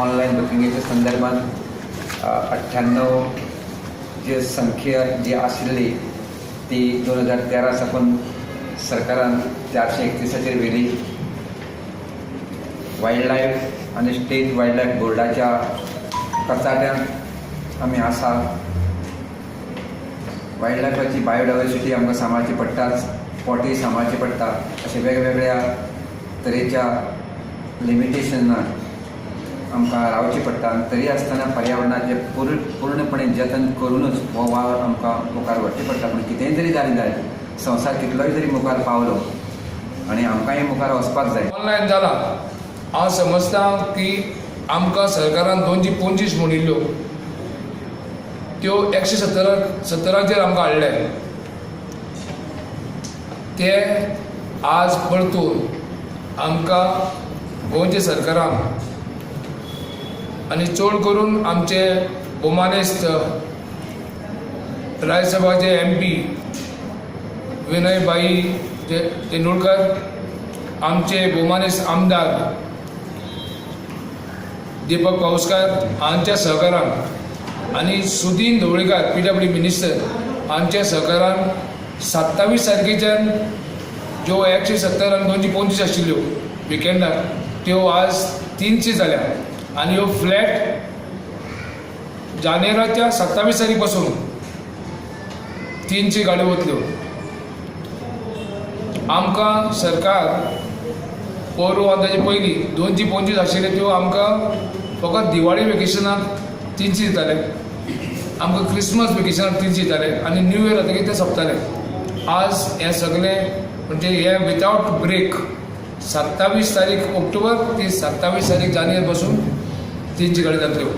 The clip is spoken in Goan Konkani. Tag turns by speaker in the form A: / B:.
A: ऑनलायन बुकिंगेच्या संदर्भात 98 जी संख्या जी आशिल्ली ती 2013 साकून सरकारान 431चेर व्हेली. वायल्ड लायफ आनी स्टेट वायल्ड लायफ बोर्डाच्या कचाट्यांत आमी आसा. वायल्ड लायफाची बायोडायवर्सिटी आमकां सांबाळची पडटाच, पोटय सांबाळची पडटा. अशे वेगवेगळ्या तरेच्या लिमिटेशनान आमकां रावचें पडटा आनी तरी आसतना पर्यावरणाचें पूर्णपणे जतन करुनूच हो वावर आमकां मुखार व्हरचें पडटा. पूण कितेंय तरी जालें जायत, संवसार कितलोय तरी मुखार पावलो आनी आमकांय मुखार वचपाक जाय.
B: ऑनलायन जाला. हांव समजता की आमकां सरकारान 225 म्हणिल्ल्यो त्यो 170 70चेर आमकां हाडले. ते आज परतून आमकां गोंयच्या सरकारान आनी चड करून आमचे भोवमानेस्त राज्यसभाचे एमपी विनय भाई तेंडुलकर, आमचे भोवमानेस्त आमदार दीपक पाऊसकार हांच्या सहकारान आनी सुदीन ढवळीकार, पीडब्ल्यू मिनिस्टर, हांच्या सहकारान 27 तारखेच्यान ज्यो 170 आनी 225 आशिल्ल्यो विकेंडाक, त्यो आज 300 जाल्या आनी ह्यो फ्लॅट जानेराच्या 27 तारीख पासून 300 गाडयो वतल्यो. आमकां सरकार पोरूं आनी ताजे पयलीं 225 आशिल्ल्यो त्यो आमकां फकत दिवाळी वेकेशनाक 300 दिताले, आमकां क्रिसमस वेकेशनाक 300 दिताले आनी न्यू इयर जातकीर ते सोंपताले. आज हें सगळें म्हणजे हें विदावट ब्रेक 27 तारीख ऑक्टोबर ते 27 तारीख जानेर पासून 300 गाडी जातल्यो.